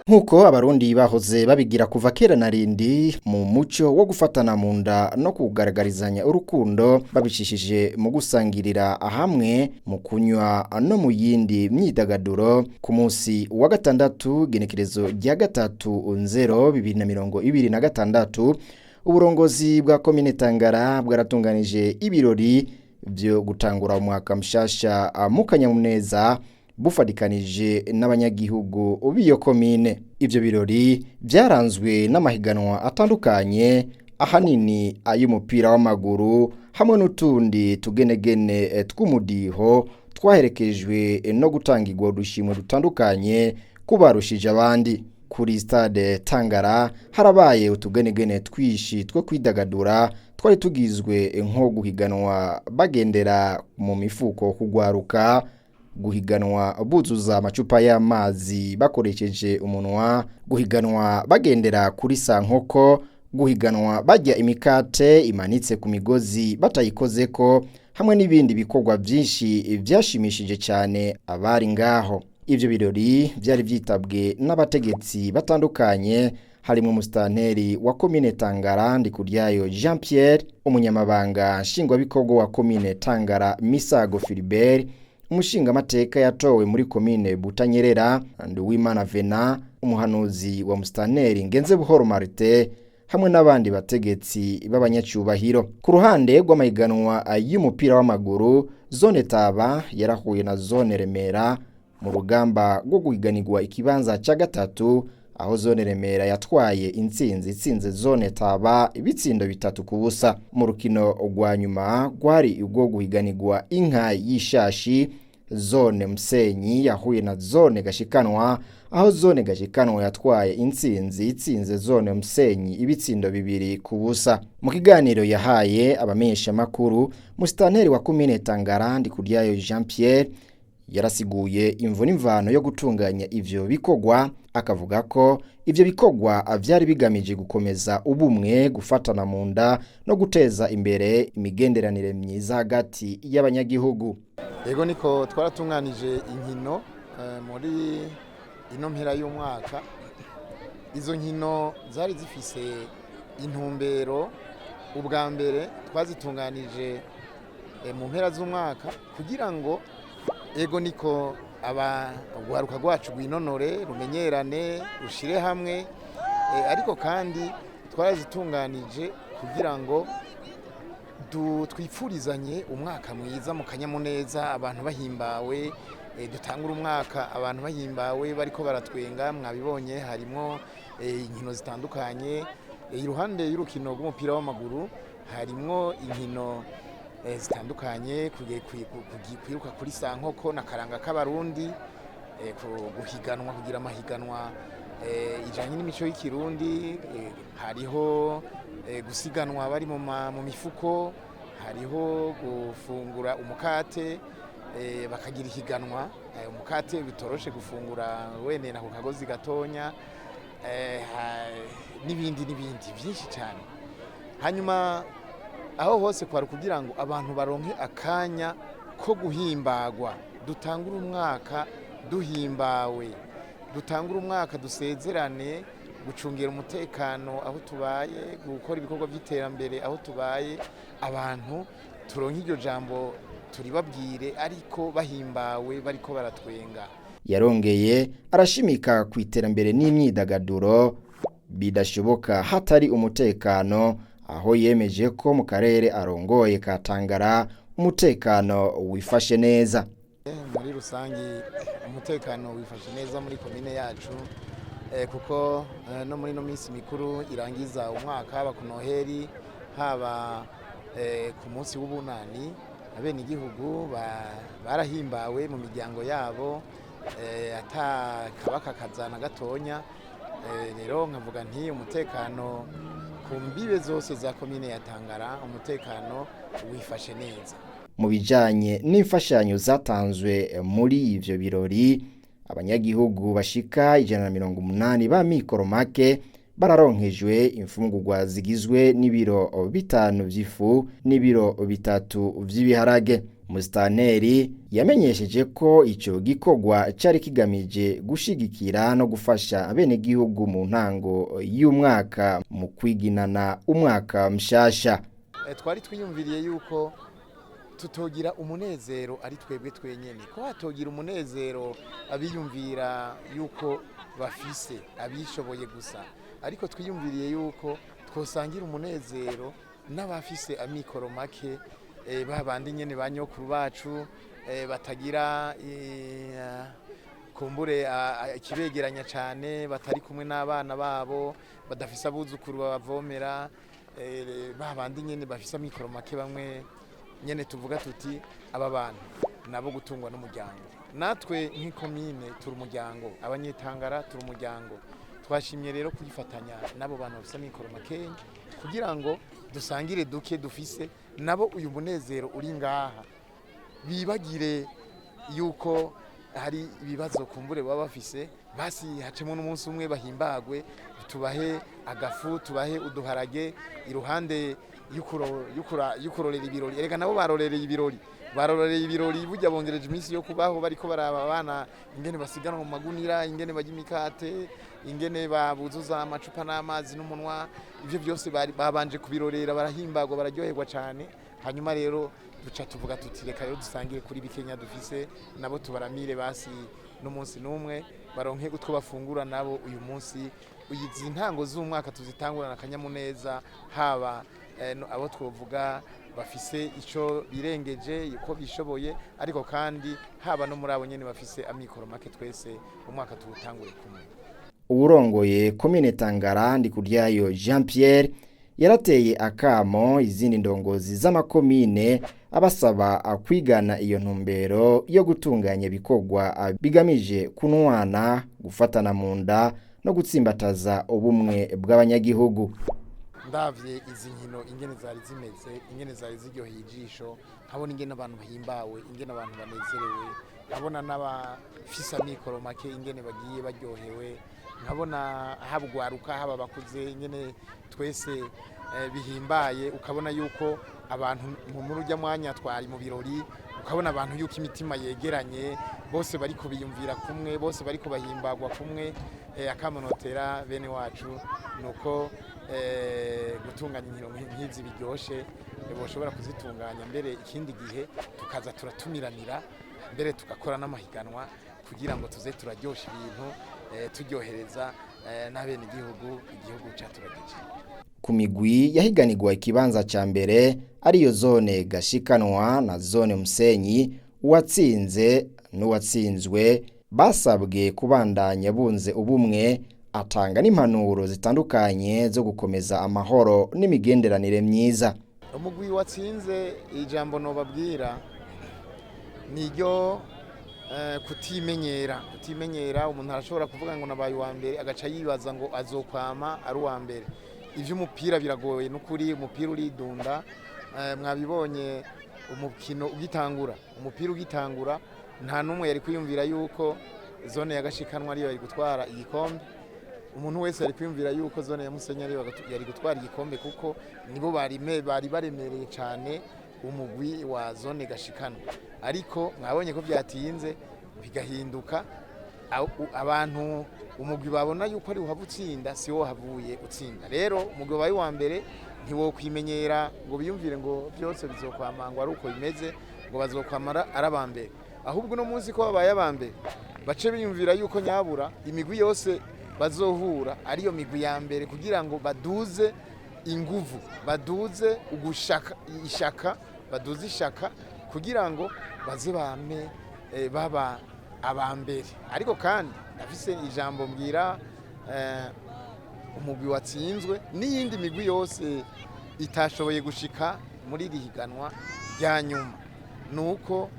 Nk'uko Abarundi bahoze babigira kuva kera na rindi mu muco wo gufatana mu nda no kugaragarizanya urukundo babicishije mu gusangirira hamwe, mu kunywa no mu yindi myidagaduro, ku munsi wa gatandatu genekerezo rya 3 nzero 2026, uburongozi bwa komine Tangara bwaratunganije ibirori vyo gutangura umwaka mushasha mu kanyamuneza, bufadikanije n'abanyagihugu b'iyo komine. Ivyo birori vyaranzwe n'amahiganwa atandukanye, ahanini ay'umupira w'amaguru hamwe n'utundi tugenegene tw'umudiho, twaherekejwe no gutangirwa udushimwe dutandukanye kubarushije abandi. Kuri stade Tangara harabaye utugenegene twishi two kwidagadura, twari tugizwe nko guhiganwa bagendera mu mifuko kugwaruka, guhiganwa buzuza amacupa y'amazi bakoresheje umunwa, guhiganwa bagendera kuri sankoko, guhiganwa barya imikate imanitse ku migozi batayikozeko, hamwe n'ibindi bikorwa vyinshi vyashimishije cyane abari ngaho. Ivyo birori vyari vyitabwe n'abategetsi batandukanye, harimo umusitanteri wa komine Tangara Ndikuryayo Jean Pierre, umunyamabanga nshingwabikorwa wa komine Tangara Misago Philibert, umushingamateka yatowe muri komine Butanyerera Nduwimana Vena, umuhanuzi wa musitanteri Ngenze Buhoro Marite, hamwe n'abandi bategetsi b'abanyacyubahiro. Ku ruhande rw'amahiganwa y'umupira w'amaguru, zone Taba yarahuye na zone Remera mu rugamba rwo guhiganirwa ikibanza cya gatatu, aho zone Remera yatwaye intsinzi itsinze zone Taba ibitsindo 3-0. Mu rukino rwa nyuma rwari urwo guhiganirwa inka y'ishashi, zone Musenyi yahuye na zone Gashikanwa, aho zone Gashikanwa yatwaye intsinzi itsinze zone Musenyi ibitsindo 2-0. Mu kiganiro yahaye abamenyeshamakuru, musitanteri wa komine Tangara Ndikuryayo Jean Pierre yarasiguye imvo n'imvano yo gutunganya ivyo bikorwa, akavuga ko ivyo bikorwa vyari bigamije gukomeza ubumwe, gufatana mu nda no guteza imbere imigenderanire myiza hagati y'abanyagihugu. Yego, niko twaratunganije inkino muri ino mpera y'umwaka. Izo nkino zari zifise intumbero. Ubwa mbere twazitunganije mu mpera z'umwaka kugira ngo, ego niko, urwaruka rwacu rwinonore, rumenyerane, rushire hamwe, ariko kandi twarazitunganije kugira ngo twipfurizanye umwaka mwiza mu kanyamuneza, abantu bahimbawe, dutangure umwaka abantu bahimbawe, bariko baratwenga. Mwabibonye harimwo inkino zitandukanye. Iruhande y'urukino rw'umupira w'amaguru harimwo inkino zitandukanye, kwiruka kuri sankoko na karanga k'Abarundi, guhiganwa, kugira amahiganwa ijanye n'imico y'ikirundi, hariho gusiganwa bari mu mifuko, hariho gufungura umukate, bakagira ihiganwa, umukate bitoroshe gufungura wenena ku kagozi gatonya, n'ibindi n'ibindi byinshi cyane. Hanyuma aho hose kwari kugira ngo abantu baronke akanya ko guhimbagwa, dutangure umwaka duhimbawe, dutangure umwaka dusezerane gucungira umutekano aho tubaye, gukora ibikorwa by'iterambere aho tubaye, abantu turonke iryo jambo turibabwire ariko bahimbawe, bariko baratwenga. Yarongeye arashimika ku iterambere n'imyidagaduro bidashoboka hatari umutekano, aho yemeje ko mu karere arongoye ka Tangara umutekano wifashe neza. Muri rusange umutekano wifashe neza muri komine yacu, kuko no muri no minsi mikuru irangiza umwaka, haba ku Noheri, haba ku munsi w'Ubunani, abenegihugu barahimbawe mu miryango yabo, ata kabaka na gatonya. Rero nkavuga nti umutekano ku mbibe zose za komine ya Tangara umutekano wifashe neza. Mu bijanye n'imfashanyo zatanzwe muri ivyo birori, abanyagihugu bashika 180 ba mikoro make bararonkejwe imfungurwa zigizwe n'ibiro 5 vy'ifu n'ibiro 3 vy'ibiharage. Musitanteri yamenyesheje ko ico gikorwa cari kigamije gushigikira no gufasha abenegihugu mu ntango y'umwaka mu kwiginana umwaka mshasha. Twari twiyumviriye yuko tutogira umunezero ari twebwe twenyene, ko hatogira umunezero abiyumvira yuko bafise abishoboye gusa, ariko twiyumviriye yuko twosangira umunezero n'abafise amikoro make, babandi nyene ba nyokuru bacu, batagira kumbure ikibegeranya cane, batari kumwe n'abana babo, badafise abuzukuru babavomera, babandi nyene bafise amikoro make, bamwe nyene tuvuga tuti aba bantu nabo gutungwa n'umuryango. Natwe nk'ikomine turi umuryango, abanyetangara turi umuryango. Twashimye rero kwifatanya n'abo bantu bafise amikoro makenya kugira ngo dusangire duke dufise nabo uyu munezero uri ngaha, bibagire yuko hari ibibazo kumbure baba bafise, basi hacemo n'umunsi umwe bahimbagwe, tubahe agafu, tubahe uduharage iruhande y'ukurorera ibirori. Erega nabo barorereye ibirori, barorereye ibirori, burya bongereje iminsi yo kubaho, bariko baraba abana ingene basiganwa mu magunira, ingene barya imikate, ingene babuzuza amacupa n'amazi n'umunwa. Ivyo byose babanje kubirorera, barahimbagwa, bararyoherwa cane. Hanyuma rero duca tuvuga tuti reka rero dusangire kuri bikenya dufise nabo, tubaramire basi n'umunsi n'umwe, baronke utwo bafungura nabo uyu munsi. Izi ntango z'umwaka tuzitangurana akanyamuneza, haba abo twovuga bafise ico birengeje uko bishoboye, ariko kandi haba no muri abo nyene bafise amikoro make, twese umwaka tuwutangure kumwe. Uwurongoye komine Tangara, Ndikuryayo Jean Pierre, yarateye akamo izindi ndongozi z'amakomine, abasaba kwigana iyo ntumbero yo gutunganya ibikorwa bigamije kunwana, gufatana mu nda no gutsimbataza ubumwe bw'abanyagihugu. Ndavye izi nkino ingene zari zimeze, ingene zari ziryoheye ijisho, nkabona ingene abantu bahimbawe, ingene abantu banezerewe, nkabona n'abafise amikoro make ingene bagiye baryohewe, nkabona haba ugwaruka haba abakuze ingene twese bihimbaye, ukabona yuko abantu muri urya mwanya twari mu birori, ukabona abantu yuko imitima yegeranye, bose bariko biyumvira kumwe, bose bariko bahimbagwa kumwe. Akamonotera bene wacu nuko gutunganya inkino nk'izi biryoshe, boshobora kuzitunganya mbere ikindi gihe tukaza turatumiranira, mbere tugakora n'amahiganwa kugira ngo tuze turaryosha ibintu, turyohereza n'abenegihugu igihugu caturagije. Ku migwi yahiganirwa ikibanza ca mbere, ariyo zone Gashikanwa na zone Musenyi, uwatsinze n'uwatsinzwe basabwe kubandanya bunze ubumwe, atanga n'impanuro zitandukanye zo gukomeza amahoro n'imigenderanire myiza. Umugwi watsinze, ijambo nobabwira niryo kutimenyera. Kutimenyera, umuntu arashobora kuvuga ngo nabaye uwa mbere, agaca yibaza ngo azokwama ari uwa mbere. Ivy'umupira biragoye n'ukuri, umupira uridunda. Mwabibonye umukino ugitangura, umupira ugitangura, nta n'umwe yari kwiyumvira yuko zone ya Gashikanwa ariyo yari gutwara igikombe. Umuntu wese yari kwiyumvira yuko zone ya Musenyi ariyo yari gutwara igikombe, kuko nibo bari baremereye cane umugwi wa zone Gashikanwa. Ariko mwabonye ko byatinze bigahinduka, abantu umugwi babona yuko ari uhava utsinda si wo havuye utsinda. Rero umugwi wabaye uwa mbere ntiwokwimenyera ngo biyumvire ngo byose bizokwama ngo ari uko bimeze, ngo bazokwamara ari aba mbere. Ahubwo uno munsi ko babaye aba mbere, bace biyumvira yuko nyabura imigwi yose bazohura ariyo migwi ya mbere, kugira ngo baduze inguvu, baduze ugushaka ishaka, baduze ishaka kugira ngo baze bame baba aba mbere. Ariko kandi ndafise ijambo mbwira umugwi watsinzwe n'iyindi migwi yose itashoboye gushika muri iri higanwa rya nyuma, nuko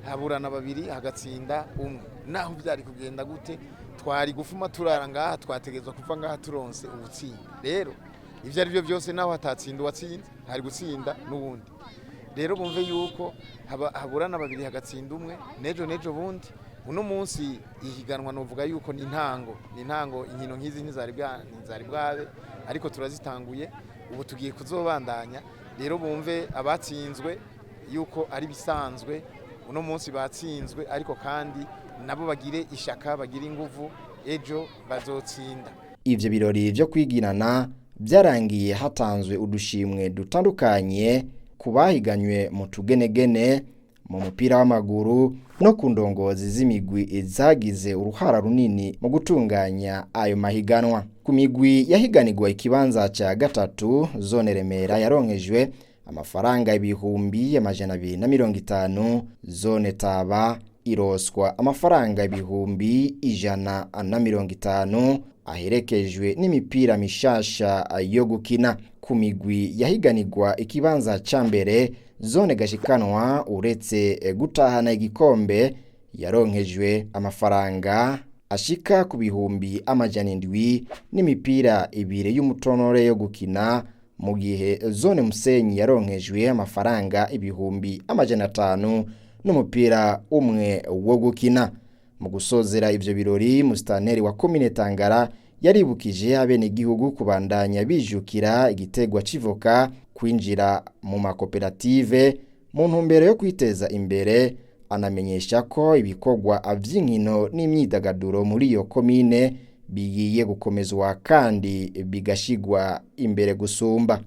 haburana babiri hagatsinda umwe. Naho byari kugenda gute, twari gufuma turara ngaha, twategerezwa kuva ngaha turonse ubutsinda. Rero ivyo ari byo byose, naho hatatsinda uwatsinze, hari gutsinda n'uwundi. Rero bumve yuko haburana babiri hagatsinda umwe, nejo nejo bundi. Uno munsi ihiganwa novuga yuko ni intango, ni intango. Inkino nk'izi ntizari bwabe, ariko turazitanguye, ubu tugiye kuzobandanya. Rero bumve abatsinzwe yuko ari bisanzwe. Uno munsi batsinzwe, ariko kandi nabo bagire ishaka, bagire inguvu, ejo bazotsinda. Ivyo birori vyo kwiginana vyarangiye hatanzwe udushimwe dutandukanye ku bahiganywe mu tugenegene, mu mupira w'amaguru no ku ndongozi z'imigwi zagize uruhara runini mu gutunganya ayo mahiganwa. Ku migwi yahiganirwa ikibanza ca gatatu, zone Remera yaronkejwe amafaranga 250,000, zone Taba iroswa amafaranga 150,000 aherekejwe n'imipira mishasha yo gukina. Ku migwi yahiganirwa ikibanza ca mbere, zone Gashikanwa uretse gutahana igikombe yaronkejwe amafaranga ashika ku 700,000 n'imipira ibiri y'umutonore yo gukina, mu gihe zone Musenyi yaronkejwe amafaranga 500,000 n'umupira umwe wo gukina. Mu gusozera ivyo birori, musitanteri wa komine Tangara yaribukije abenegihugu kubandanya bijukira igitegwa c'ivoka, kwinjira mu makoperative mu ntumbero yo kwiteza imbere, anamenyesha ko ibikorwa vy'inkino n'imyidagaduro muri iyo komine bigiye gukomezwa kandi bigashigwa imbere gusumba.